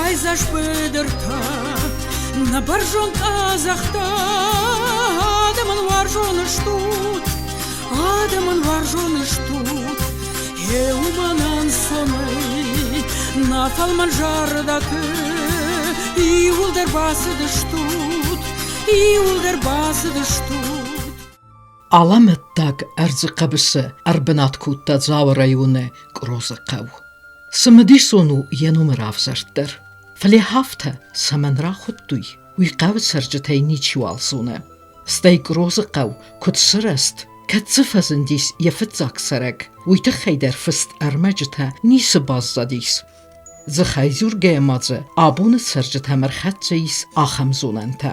Райдзаст быдыртӕ, нӕ бӕрзонд къӕдзӕхтӕ, адӕмӕн уарзон стут, адӕмӕн уарзон стут. Гъе уымӕн ӕнцонӕй нӕ фӕлмӕн зӕрдӕты иууылдӕр бацыдыстут, иууылдӕр бацыдыстут. Алӕмӕттаг ӕрдзы хъӕбысы ӕрбынат кодта Дзауы районы Кърозы хъӕу. Цымыдисон у йӕ номы равзӕрд дӕр. Фӕлӕ афтӕ цӕмӕн рахуыдтой, уый хъӕуы цӕрджытӕй ничиуал зоны. Стӕй Кърозы хъӕу куыд сырӕзт, кӕд дзы фӕзындис йӕ фыццаг цӕрӕг, уый тыххӕй дӕр фыст ӕрмӕджытӕ ницы баззадис. Дзыхӕй дзургӕйӕ ма дзы абоны цӕрджытӕм ӕрхӕццӕ ис ахӕм зонӕнтӕ.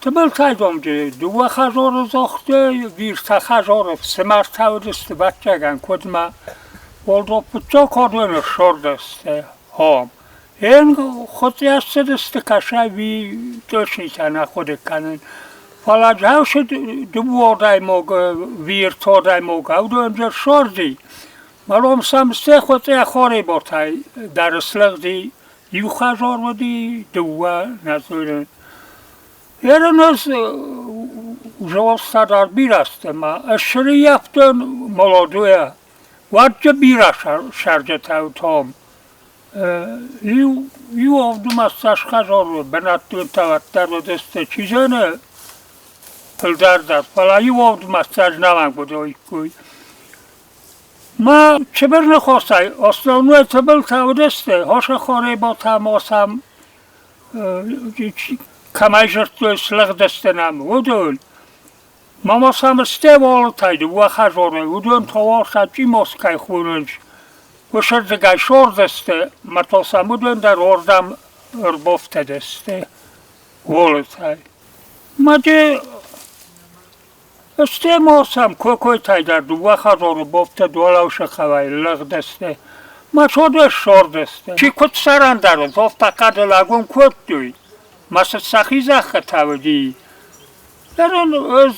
Тыбылтӕй домды дыууӕ хӕдзары загътой, биртӕ хӕдзары фсымӕртӕ уыдысты бӕттӕгӕн, куыд ма Уӕлдӕр фыццаг хӕдоны ссардысты ам. Ен хуыцъӕ ссыдысты кӕсӕви точнитӕ нӕ хъуыды кӕнын. Фӕлӕ джаусы дыууӕ адӕймаг, вирт адӕймаг ӕвдонджы ссарди. Мӕлом сӕм сте хуыцъӕ хорӕй дӕр слыгъди. Иу хӕдзар уыди, дыууӕ нӕ зонын. Ерыныз зоста дӕр бирӕ сты ма ссырыйӕфтон молодуя. Уӕдты бирӕ сӕрджытӕ том. Иу иу авдумӕ цас хӕдзары бынӕттонтӕ уӕддӕр уыдысты, чи зоны, фылдӕр дӕр, фӕлӕ иу авдумӕ цас нӕмӕнг уыдаиккой. Ма чыбырны хосӕй основной тыбылтӕ уыдысты, хосы хорӕй ботам кӕмӕй зыдтой, слыгъдысты нӕм, уыдон. Мама сӕм стӕвалытӕй дыууӕ хӕдзары, уыдон товартӕ Чъимоскӕй хонынц. Уыцырдыгӕй сордысты, мӕ то сӕм уыдон дӕр уырдӕм ӕрбафтыдысты уолытӕй. Мӕ ды стӕ сӕм Кокойтӕй дӕр дыууӕ хӕдзары бафтыд уӕлӕусы хъӕуӕй лыгъдысты. Мӕ цодӕ ссордысты. Чи куыд сӕрӕндӕр уыд, афтӕ хъӕды лӕгуын кодтой. Мӕ цы сӕхи зӕххытӕ уыди, Дӕрон ӕз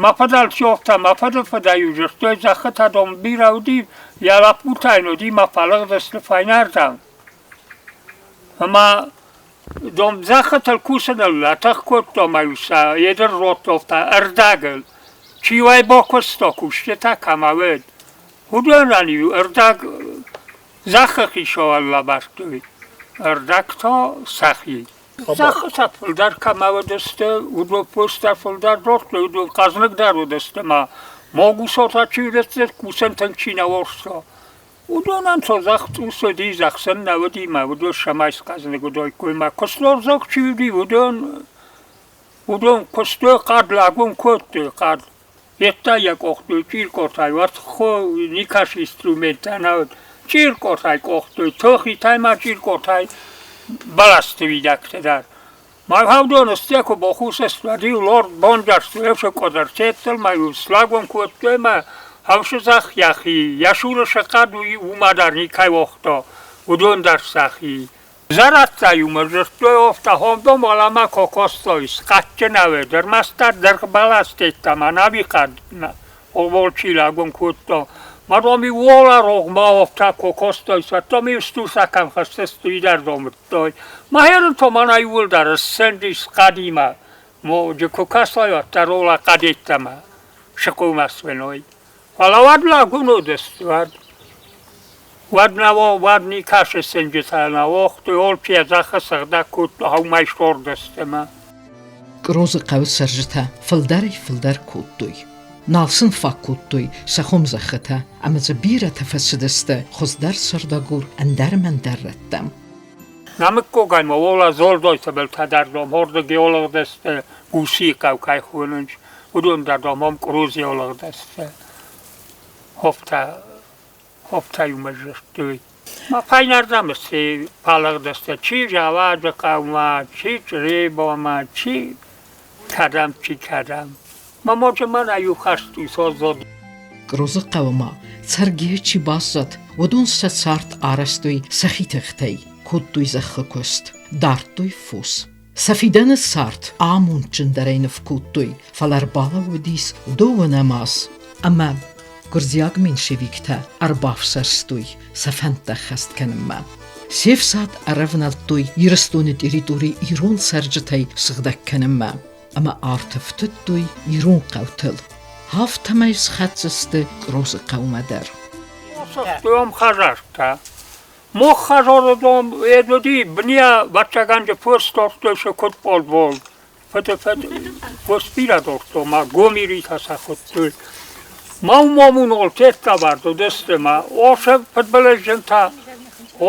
мӕ фыдӕл сиохтӕ, мӕ фыды фыдӕй-иу дзырдтой, зӕххытӕ дон бирӕ уыди, йӕ лӕппутӕ йын уыди мӕ фӕлыгъдысты фӕйнӕрдӕм. Ӕмӕ дон зӕххытыл кусыныл лӕтых кодтон ӕмӕ-иу сӕ едыр ротовтӕ ӕрдӕгыл. Чи уӕй бакуыста, кусджытӕ кӕмӕ уыд, уыдонӕн-иу ӕрдӕг зӕххы хицауӕн лӕвӕрдтой, ӕрдӕг та сӕхи. Зӕххытӕ фылдӕр кӕмӕ уыдысты, уыдон постӕ фылдӕр дордтой, уыдон хъӕзныгдӕр уыдысты ӕмӕ могусотӕ чи уыдысты, кусӕнтӕн чи нӕ уарзта, уыдонӕн сӕ зӕхх цъус уыди, зӕхх сын нӕ уыди мӕ уыдон цӕмӕй схъӕзныг уыдаиккой мӕ куыстуарзаг чи уыди, уыдон уыдон куыстой, хъӕд лӕгуын кодтой, хъӕд. Йедта йӕ къохтой чъиркъотӕй, уӕд хо никӕцы инструменттӕ нӕ уыд. Чъиркъотӕй къохтой, тохитӕй ма чъиркъотӕй бӕлӕсты уидӕгтӕ дӕр. Мӕргъӕвдоны сте куы бахус уӕд-иу лорд бондарстой ӕфсы къуыдыртеттыл ма-иу слагон кодтой ӕмӕ ӕфсы зӕхх йӕхи, йӕ цуры цы хъӕд уый уымӕ дӕр никӕй уагъта, уыдон дӕр сӕхи. Зӕрӕдтӕ-иу мын дзырдтой, офтӕ хондом уӕлӕмӕ кокостой, скадджынӕуӕд, ӕрмӕстдӕр дыргъбӕлас тедта ма нӕуи хъӕд олволчи лӕгун кодта. Мадоми уола рогъмӕ офтӕ кокостой, сӕттоми устур сакам хӕссӕстуй дӕр домудтой. Ма херунто мӕнӕ иууылдӕр ссӕндис хъӕдимӕ. Моджы ку кӕсай, уӕддӕр ола хъӕдеттӕмӕ сыкъумӕ свеной. Фӕлӕ уӕд лӕгун уыдысты, уӕд. Уӕд нӕ уӕд никӕцы сынджытӕ нӕ уагътой, олчи йӕ зӕххы сыгъдӕг кодта, уымӕй сордысты мӕ. Кърозы хъӕуы цӕрджытӕ фылдӕрӕй-фылдӕр кодтой. Нал сын фаг кодтой сӕ хуымзӕххытӕ ӕмӕ дзы бирӕтӕ фӕцыдысты хуыздӕр цардагур ӕндӕр-мӕндӕр рӕттӕм. Нӕмыггогӕй ма уола золдой цӕбӕлтӕ дӕр дом хорды геологдӕсты Гусийы хъӕу кӕй хонынц, уыдон дӕр дом ом Кърозы геологдӕсты хофтӕ хофтӕ иумӕ дзырдтой. Ма фӕйнӕрдӕм сты фӕлыгъдысты, чи Жалады хъӕумӕ, чи Чъребомӕ, чи кӕдӕм, чи кӕдӕм. Ма моджы мӕнӕ иу хӕст у созод. Кърозы хъӕуы ма цӕргӕ чи баззад, уыдон сӕ цард арӕзтой сӕхи тыхтӕй, кодтой зӕххы куыст, дардтой фос. Сӕ фидӕны цард амондджындӕрӕй ныв кодтой, фӕлӕ ӕрбалӕууыдис дыууынӕм аз ӕмӕ гуырдзиаг меньшевиктӕ ӕрбафсӕрстой сӕ фӕндтӕ ӕххӕст кӕнынмӕ. Се фсад ӕрӕвнӕлдтой Ирыстоны территори ирон цӕрджытӕй сыгъдӕг кӕнынмӕ ӕмӕ арт ӕфтыдтой ирон хъӕутыл. Афтӕмӕй схӕццӕ сты Кърозы хъӕумӕ дӕр. Сыгъдтам хӕдзӕрттӕ. Мох хӕдзары дом уыди бынӕ вӕццӕгӕнджы фосдордтой сӕ куыд пъолбол. Фыды-фыд фос бирӕ дордтой ма гомиритӕ сӕ хуыдтой. Мау-мамунол теттавӕрд уыдысты ма ошӕ фыдбылызджынтӕ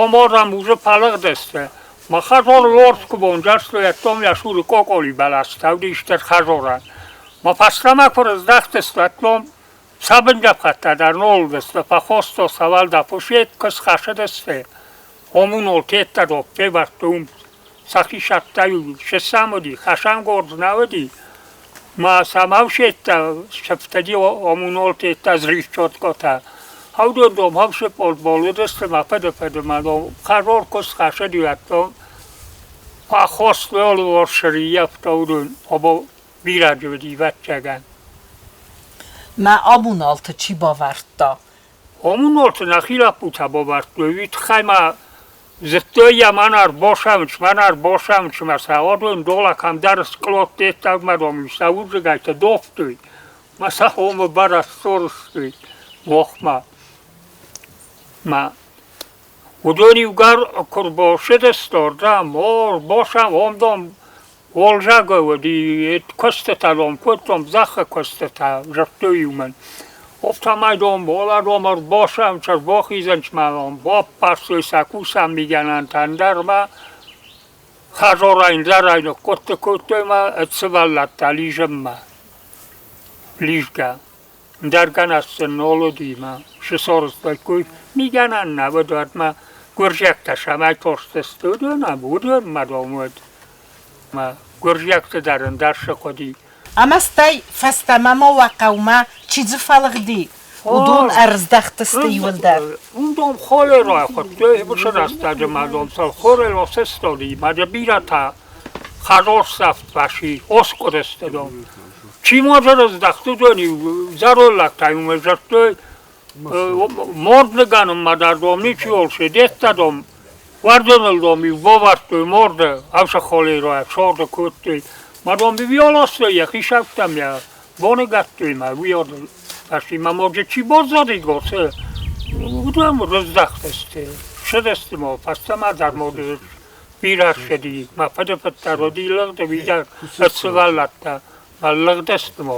оморам уже палыгъдысты. Ма хӕдзор лорд куы бонджӕрстой, ӕддом йӕ цуры къокъоли бӕлас тӕвдисдӕр хӕдзорӕн. Ма фӕстӕмӕ куы рыздӕхтысты, ӕддом Сабындӕфхӕдтӕ дӕр нолдысты, фӕхосто сӕвӕлда фусет куы Омунол теттӕ февӕрдтой уым сӕхи сӕттӕ-иу сӕм уыди, хӕсӕнгорд нӕ уыди, ма сӕм ӕвсеттӕ сӕфтӕди омунол теттӕ зрифчоткотӕ. Хӕвдондом хӕвсыпъолбол уыдысты мӕ фӕды-фӕды ма хӕрор куы схӕсыди, уӕд фӕхостой орсырийӕфтӕ уыдон бирӕ уыди, ӕвӕццӕгӕн. Мӕ абоналты чи бавӕрдта? Омуналты нӕхи лӕппутӕ бавӕрдтой, уый тыххӕй ма зыдтой йӕ мӕнӕ ӕрбосамынц, мӕнӕ ӕрбосамынц ӕмӕ сӕ уыдон дола кӕмдӕр скълодтеттагмӕ домынц, сӕ уырдыгӕйты дохтой мӕ сӕ хомы барӕссорстой мохмӕ. Мӕ уыдон иугӕр куы рбосыдысты уырдӕм, о, рбосам, омдом Уалдзӕгӕй уыди, куыстытӕ дом кодтон, зӕххы куыстытӕ, дзырдтой-иу мын. Афтӕмӕй дом, боладом ӕрбосӕм, ӕрбахизӕнтмӕ дом, баппӕрстой сӕ кусӕн мигӕнӕнтӕ, ӕндӕр ма хӕдзарӕй ӕндӕрӕй ныхъхъуытты кодтой мӕ ӕд сывӕллӕттӕ лизынмӕ. Лизгӕ. Ӕндӕр гӕнӕн сын нал уыди мӕ сысорыстаиккой. Мигӕнӕн нӕ уыд, уӕд ма гуырдзиӕгтӕ цӕмӕй тарстысты, уыдон ӕм уыдонмӕ дом уыд. Мӕ гуырдзиӕгты дӕр ӕндӕр цы хъуыди. Ӕмӕ стӕй фӕстӕмӕ ма уӕ хъӕумӕ чи дзы фӕлыгъди, уыдон ӕрыздӕхтысты иуылдӕр. Уыдон холерӕ хуыдтой, уыцы рӕстӕджы ма дон сӕ холерӕ сыстади, ма дзы бирӕтӕ хӕдорсӕфт фӕци, оскъуыдысты дон. Чи ма дзы рыздӕхт, уыдон-иу зӕронд лӕгтӕ-иу мын дзырдтой, морд ныгӕнынмӕ дӕр дом ничи олсы, деттӕ дом, уӕрдоныл дом-иу бавӕрдтой морды, ӕвзӕр холерӕ сорды кодтой. Ма дом виолостой йӕхи сӕфтӕм йӕ боныгӕдтой ма уый фӕсти ма морджы чи баззади госы, уыдон рыздӕхтысты, ссыдысты ма фӕстӕмӕ дӕр морды бирӕ ссыди. Мӕ фыдыфыд дӕр уыди лыгъды, уый дӕр сывӕллӕттӕ ма лыгъдысты ма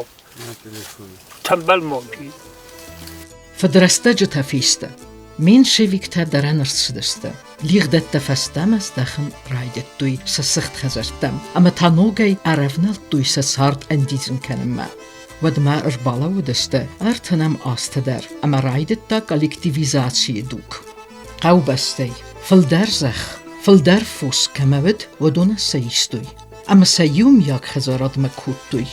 тымбыл морджи. Фыдрӕстӕджытӕ фесты. Меньшевиктӕ дӕрӕн ӕрцыдысты. Лигъдӕттӕ фӕстӕмӕ здӕхын райдыдтой сӕ сыгъд хӕдзӕрттӕм ӕмӕ та ногӕй ӕрӕвнӕлдтой сӕ цард ӕндидзын кӕнынмӕ. Уӕдмӕ ӕрбалӕууыдысты ӕртынӕм азты дӕр ӕмӕ райдыдта коллективизацийы дуг. Хъӕубӕстӕй фылдӕр зӕхх, фылдӕр фос кӕмӕ уыд, уыдоны сӕ истой ӕмӕ сӕ иумиаг хӕдзарадмӕ кодтой.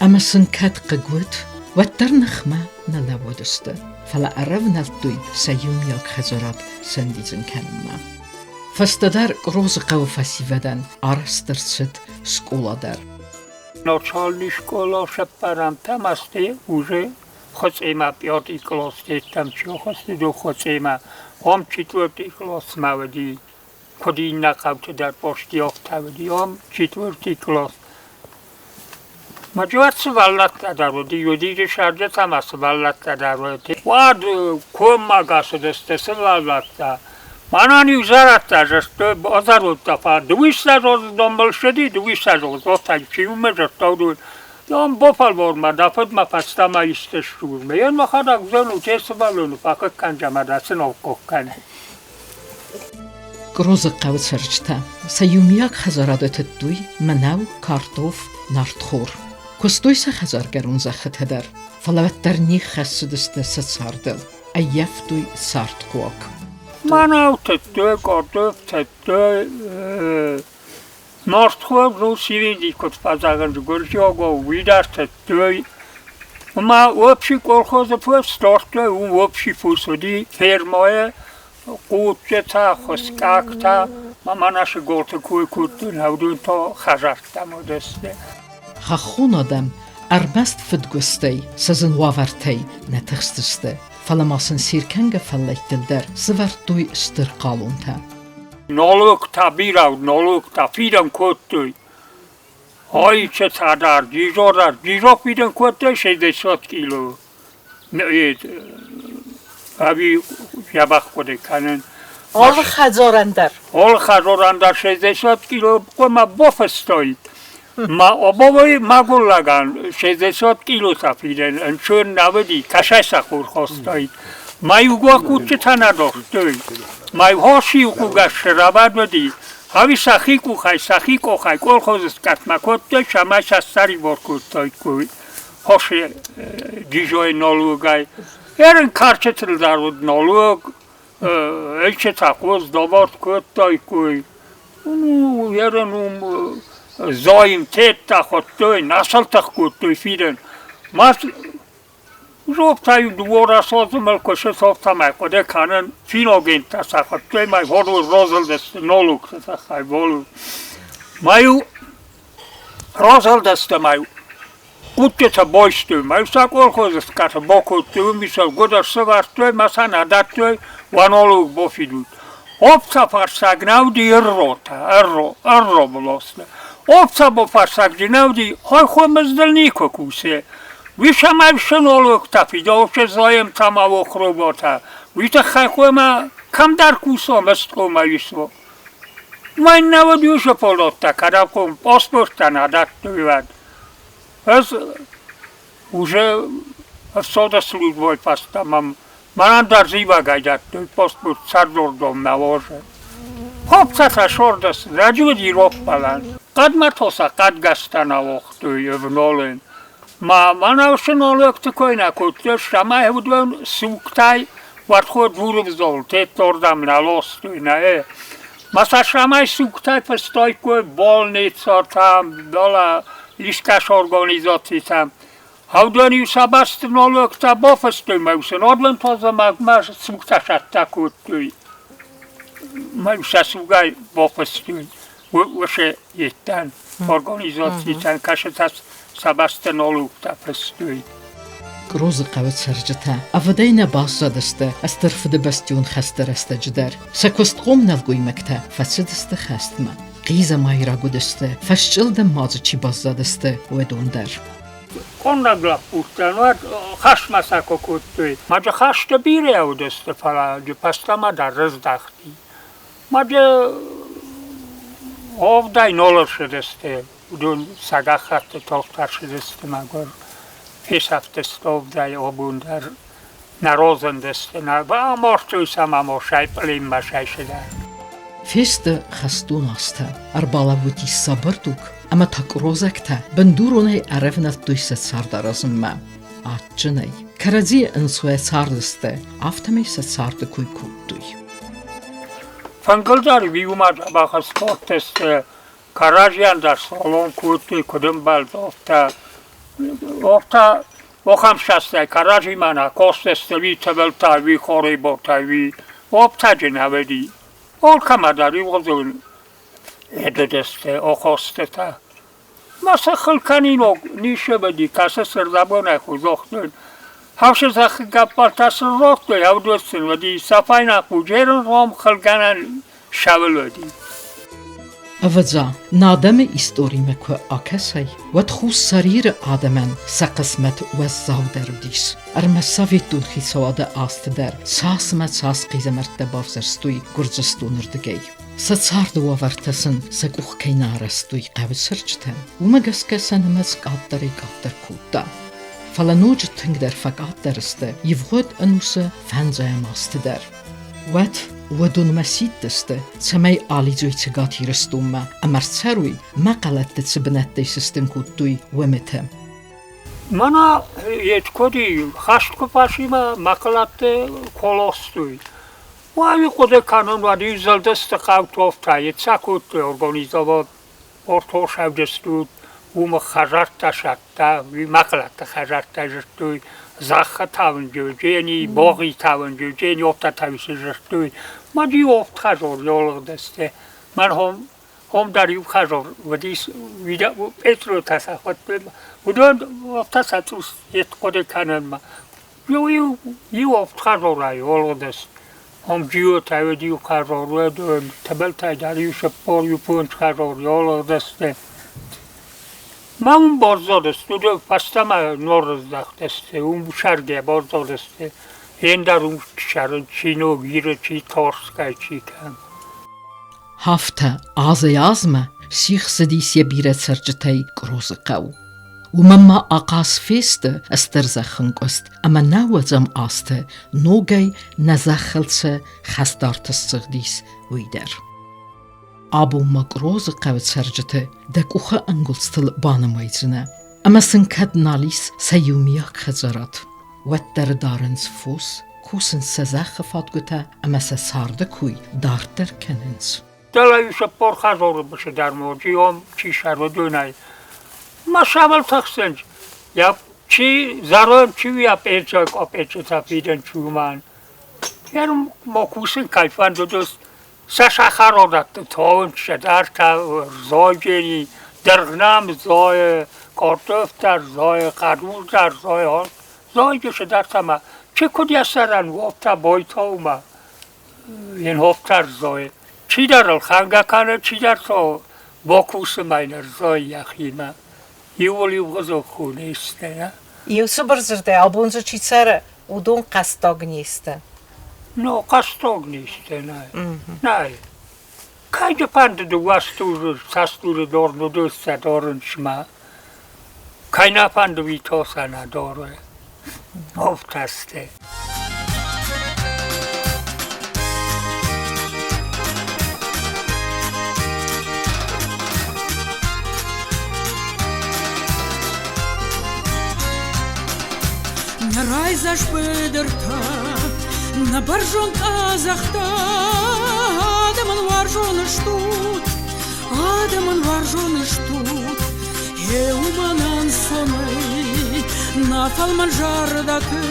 Ӕмӕ сын кӕд хъыг уыд, уӕддӕр ныхмӕ нӕ лӕууыдысты, фӕлӕ ӕрӕвнӕлдтой сӕ иумиаг хӕдзарад сӕндидзын кӕнынмӕ. Фӕстӕдӕр Кърозы хъӕуы фӕсивӕдӕн арӕзт ӕрцыд скъола дӕр. Начальный школа сӕппӕрӕнтӕм азты уже Хуыцъемӕ пятый класс теттӕм чи ахуысты, Хуыцъемӕ ам четвертый классмӕ уыди, куыд иннӕ хъӕуты дӕр почти афтӕ уыди, ам четвертый класс. Мӕ сывӕллӕттӕ дӕр уыди, уыди сӕрдытӕ ӕмӕ сывӕллӕттӕ дӕр уыди. Уӕд коммӕгӕс уыдысты сывӕллӕттӕ. Мӕнӕн иу зӕрӕдтӕ зӕрдтой, базӕрондтӕ фӕ дыууиссӕдз азы донбыл ссыди, дыууиссӕдз азы чи уымӕ зӕрдта, уыдон. Дон бафӕлвар-ма, дӕ фыдмӕ фӕстӕмӕ исты сдзурмӕ. Йе мӕхӕдӕг зонут, йе сывӕллоны фӕхъыг кӕнджы ӕмӕ дӕ цы ногкъух кӕны. Кърозы хъӕуы цӕрджытӕ сӕ иумиаг хӕдзарады тыдтой мӕнӕу, картоф, нартхор. Куыстой сӕ хӕдзаргӕрон зӕххытӕ дӕр, фӕлӕ уӕддӕр не ххӕссыдысты сӕ цардыл, ӕййӕфтой цардхъуаг. Мӕнӕу тыдтой, картоф тыдтой, Нартхор ну сивинди куыд фӕзӕгъынц гуырдзиагау, уый дӕр тыдтой. Ӕмӕ общий колхозы фос дардтой, уым общий фос уыди фермӕйы хъуццытӕ, хуыскъӕгтӕ, ӕмӕ мӕнӕ сыгорты кой кодтой, уыдон та хӕдзӕрттӕм уыдысты. Хӕххон адӕм ӕрмӕст фыдгуыстӕй, сӕ зын уавӕртӕй нӕ тыхстысты. Фӕлӕ ма сын сиркӕнгӕ фӕллӕйттыл дӕр сӕвӕрдтой стыр хъалонтӕ. Нолугтӕ бирӕ нолугтӕ фидӕн кодтой. Ойчытӕ дӕр, джизо дӕр. Джизо фидӕн кодтой 60 кило. Ӕви дзӕбӕх хъуыды кӕнын. Алы хӕдзарӕн дӕр. Алы хӕдзарӕн дӕр 60 кило хъуамӕ бафыстой. Ма обовой мӕгуыр лӕгӕн 60 килотӕ фидӕн ӕнцон нӕ уыди, кӕсӕй сӕ хур хостой. Ма иугур кусджытӕ нӕ дохтой. Ма иу хос-иу хъугӕс рабад уыди. Ӕви сӕхи къухӕй, сӕхи къохӕй колхозы скъӕтмӕ кодтой, цӕмӕй сӕ ссӕрибар кодтаиккой. Хосы дизойы налогӕй. Ерын кӕрчытыл дӕр уыд налог, ӕйчытӕ хос давӕрд кодтаиккой. Ну, ерын уым зайын тедтӕ хуыдтой, насалтӕ кодтой фидӕн. Мах зофтӕ-иу дыууӕ расадзынмӕ куысы софтӕмӕ хъуыды кӕнын финогенттӕ сӕ хуыдтой, мӕ хорз розылдысты налогты тыххӕй болу. Ма-иу розылдысты ма-иу Хъуццытӕ байстой, мӕ сӕ колхозы скъӕты бакодтой, уым сӕ гуыдыр сӕвӕрдтой мӕ сӕ нӕ дӕттой, уӕ бафидут. Овца фӕрсаг нӕ уыди ӕрротӕ, ӕрро, ӕрро блосны. Овца фӕрсаг нӕ уыди, хой мыздыл никуы кусы. Уый сӕм ӕфсӕнологтӕ фидауцы заемтӕ ма охроботӕ. Уый тыххӕй хоймӕ кӕмдӕр кусон, ӕстъомӕ исо. Мӕн нӕ уыд уыцы полоттӕ, кӕдӕм паспорттӕ нӕ дӕттой уӕд. Ӕз уже ӕфсады службӕйы фӕстӕ мӕм мӕнӕн дӕр зивӕгӕй дӕттой паспорт цардордоммӕ уозы. Хопцатӕ сордӕс раджы уыди роппӕлӕн. Хъӕдмӕ тоса хъӕдгӕстӕ нӕ уагътой ӕвналын. Ма мӕнӕу сынолӕгты кой нӕ кодтой, цӕмӕй уыдон сугтӕй уӕртхо дуры взол теттордӕм нӕ ластой, нӕ. Ма сӕ цӕмӕй сугтӕй фыстаиккой больницӕтӕм, дӕлӕ искӕцы организацитӕм. Уыдон-иу сӕ бӕсты налогтӕ бафыстой мӕ сын адӕм та зымӕгмӕ сугтӕ цӕттӕ кодтой. Мӕ сӕ сугӕй бафыстой уыцы йедтӕн, организацитӕн, кӕцытӕ сӕ бӕсты налогтӕ фыстой. Кърозы хъӕуы цӕрджытӕ ӕвыдӕй нӕ баззадысты Стыр Фыдыбӕстӕйон хӕсты рӕстӕджы дӕр. Сӕ куыстхъом нӕлгоймӕгтӕ фӕцыдысты хӕстмӕ. Хъизӕмайраг уыдысты, фӕсчъылдым ма дзы чи баззадысты, уыдон дӕр. Къуындӕг лӕппутӕн уӕд хӕстмӕ сӕ куы кодтой. Мады хӕсты бирӕ уыдысты, фӕлӕ фӕстӕмӕ дӕр рыздӕхти. Мады авдӕй нал ӕрцыдысты. Уыдон сӕ гӕххӕтты тохтӕ ссыдысты мӕгуыр, фесӕфтысты авдӕй абон дӕр нӕ розындысты, нӕ амардтой сӕ ма сай пълеммӕ сай сыдӕр. Фесты хӕстон азтӕ, ӕрбалӕууыди сабыр дуг, ӕмӕ та кърозӕгтӕ бындуронӕй ӕрӕвнӕлдтой сӕ цард аразынмӕ. Адджынӕй, кӕрӕдзийы ӕнцойӕ цардысты, афтӕмӕй сӕ царды кой кодтой. Фынгыл дӕр иумӕ дзӕбӕх сбадтысты, Кӕрӕдзийӕн дӕр салон кодтой, куыд ӕмбӕлд, афтӕ. Афтӕ ахӕм састӕй кӕрӕдзимӕ нӕ кастысты, уый тыбылтӕ, уый харебатӕ, уый афтӕджы нӕ уыди. Алкӕмӕ дӕр иугъуызон ӕдыдысты ахастытӕ. Мӕ сӕ хыл кӕнинаг ницы уыди, кӕцы сырдабонӕй хуызӕхтон. Хӕфсы зӕххы гӕппӕлтӕ сын радтой, ӕвдоз сын уыди, сӕ фӕйнӕ хъуджерын ром хылгӕнӕн сӕуыл уыди. Ӕвӕдза, нӕ адӕмы историмӕ куы акӕсай, уӕд Хуссар Иры адӕмӕн сӕ хъысмӕт уӕззаудӕр уыдис. Ӕрмӕст советон хицауады азты дӕр цас ӕмӕ цас хъизӕмӕрттӕ бавзӕрстой Гуырдзыстоны рдыгӕй. Сӕ царды уавӕртӕ сын сӕ къух кӕй нӕ арӕзтой хъӕуы цӕрджытӕ, уымӕ гӕсгӕ сӕ нымӕц къаддӕрӕй-къаддӕр кодта. Фӕлӕ ноджы тынгдӕр фӕкъаддӕр сты ивгъуыд ӕнусы фӕндзайӕм азты дӕр. Уӕд уыдонмӕ сидтысты, цӕмӕй алидзой Цӕгат Ирыстонмӕ ӕмӕ рцӕрой, мӕхъӕлӕтты цы бынӕттӕй сыстын кодтой, уымыты. Мӕнӕ Едкоди хӕст куы фӕци мӕ мӕхъӕлӕтты колостой. Уӕви хъуыды кӕнын, уӕд изӕлдысты хъӕутофтӕ, ецӕ кодтой организовать ортосӕвдыстут, уымы хӕдзӕрттӕ садта, уый мӕхъӕлӕтты хӕдзӕрттӕ зыдтой, зӕххы тавынджы, джени, богъи тавынджы, джени офтӕ тависы зыдтой. Мӕ ди офт хӕзор ёлыгъдысты. Мӕн хом, хом дӕр иу хӕзор уыдис, Петротӕ сӕ хуыдтой. Уыдон офтӕ сӕ цъус хъуыды кӕнынмӕ. Иу иу ӕфтхъазорӕй олгъдӕс. Ом джиотӕй уӕд иу хъазор, уӕд тӕбӕлтӕй дӕр иу сӕппор, иу фондз хъазори олгъдӕсте. Ма уым борзодысты, уыдон фӕстӕмӕ норрыздӕхтысты, уым сӕргӕ борзодысты. Ендӕр уым ссарын чи Ногиры, чи Торскӕй, чи кӕм. Афтӕ азӕй-азмӕ сих цыдис йӕ бирӕ цӕрджытӕй Кърозы хъӕу. Уымӕн ма ахъаз фесты стыр зӕххынкъуыст ӕмӕ нӕуӕдзӕм азты ногӕй нӕ зӕххыл цы хӕстарт ссыгъдис, уый дӕр. Абон ма Кърозы хъӕуы цӕрджыты дӕ къухы ӕнгуылдзтыл банымайдзынӕ, ӕмӕ сын кӕд нал ис сӕ иумиаг хӕдзарад, уӕддӕр дарынц фос, кусынц сӕ зӕххы фадгуытӕ ӕмӕ сӕ царды кой дарддӕр кӕнынц. Дӕлӕ цыппор хӕдзоры бысыдӕр моджиом чи сӕрыдонӕй. Ма савал тӕхсынц. Я чи зӕронд чи я печа къопечытӕ фидын чуман. Ерм мо кусын кӕй фӕндыдыс сӕ сахародӕтты тоын чидӕртӕ зойджери дыргънӕм зойы, картофтӕ зойы, хъӕдуртӕ зойы, зойджы чидӕртӕ ма чи куыд йӕ сӕрӕн уофтӕ бойтоумӕ йын хофтӕ зойы. Чидӕр ӕлхӕнгӕ кӕны, чидӕр то бокусы майнӕр зойы йӕхимӕ. Иууыл иугъуызон хуны исты, нӕ? Иу цыбыр дзырдӕй, абон дзы чи цӕры, уыдон хъӕстаг не сты. Ну, хъӕстаг не сты, нӕй. Нӕй. Кӕйты фӕнды дыууӕ стуры, цастуры дор нудылтӕ дорынчмӕ. Кӕй нӕ фӕнды, уый тоса нӕ доры. Офтасты. Нӕ райдзаст быдыртӕ, нӕ бӕрзонд къӕдзӕхтӕ адӕмӕн уарзон стут, адӕмӕн уарзон стут. Гъе уымӕн ӕнцонӕй нӕ фӕлмӕн зӕрдӕты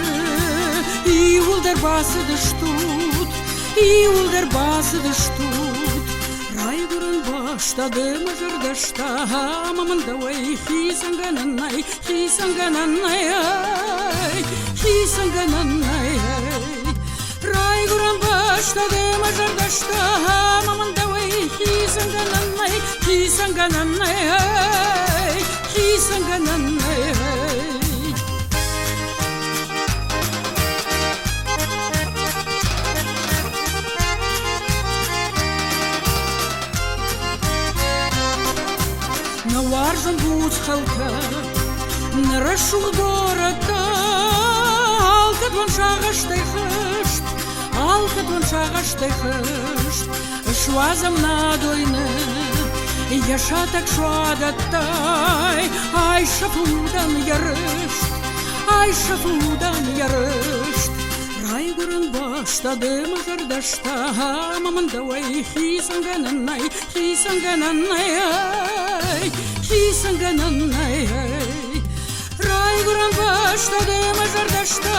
иууылдӕр бацыдыстут, иууылдӕр бацыдыстут. Райгуырӕн бӕстӕ ды мӕ зӕрдӕстӕ ӕмӕ мын дӕуӕй хицӕнгӕнӕн нӕй, хицӕнгӕнӕн нӕй, хицӕнгӕнӕн нӕй. Райгуырӕн бӕстӕ ды мӕ зӕрдӕстӕ ӕмӕ мын дӕуӕй хицӕнгӕнӕн нӕй, хицӕнгӕнӕн нӕй, хицӕнгӕнӕн нӕй. Нӕ уарзын буц хӕлтӕ, нӕ рӕсугъд горӕттӕ, алкӕд уын сагъӕстӕй хызт, алкӕд уын сагъӕстӕй хызт. Суадзӕм нӕ дойны, йӕ сатӕг суадӕттӕй, айсӕфы удӕн йӕ рыст, айсӕфы удӕн йӕ рыст. Райгуырӕн бӕстӕ ды мӕ зӕрдӕстӕ ӕмӕ мын дӕуӕй хицӕнгӕнӕн нӕй, хицӕнгӕнӕн нӕй, хицӕнгӕнӕн нӕй. Райгуырӕн бӕстӕ ды мӕ зӕрдӕстӕ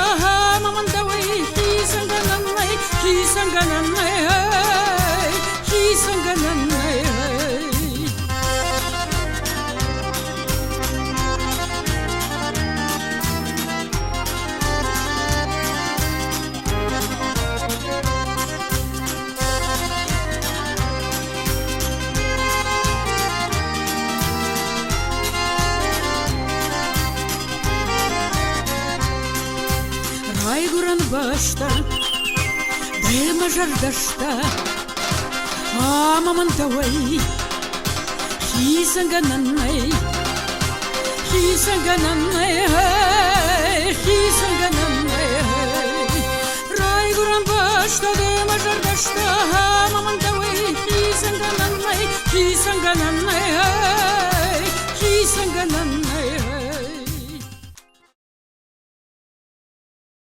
ӕмӕ мын дӕуӕй хицӕнгӕнӕн нӕй, хицӕнгӕнӕн нӕй, хицӕнгӕнӕн нӕй. Райгуырӕн бӕстӕ, дӕ мӕ зӕрдӕстӕ, ӕмӕ мын дӕуӕй хицӕнгӕнӕн нӕй. Хицӕнгӕнӕн нӕй, хицӕнгӕнӕн нӕй. Райгуырӕн бӕстӕ дӕ мӕ зӕрдӕстӕ, ӕмӕ мын дӕуӕй хицӕнгӕнӕн нӕй, хицӕнгӕнӕн нӕй.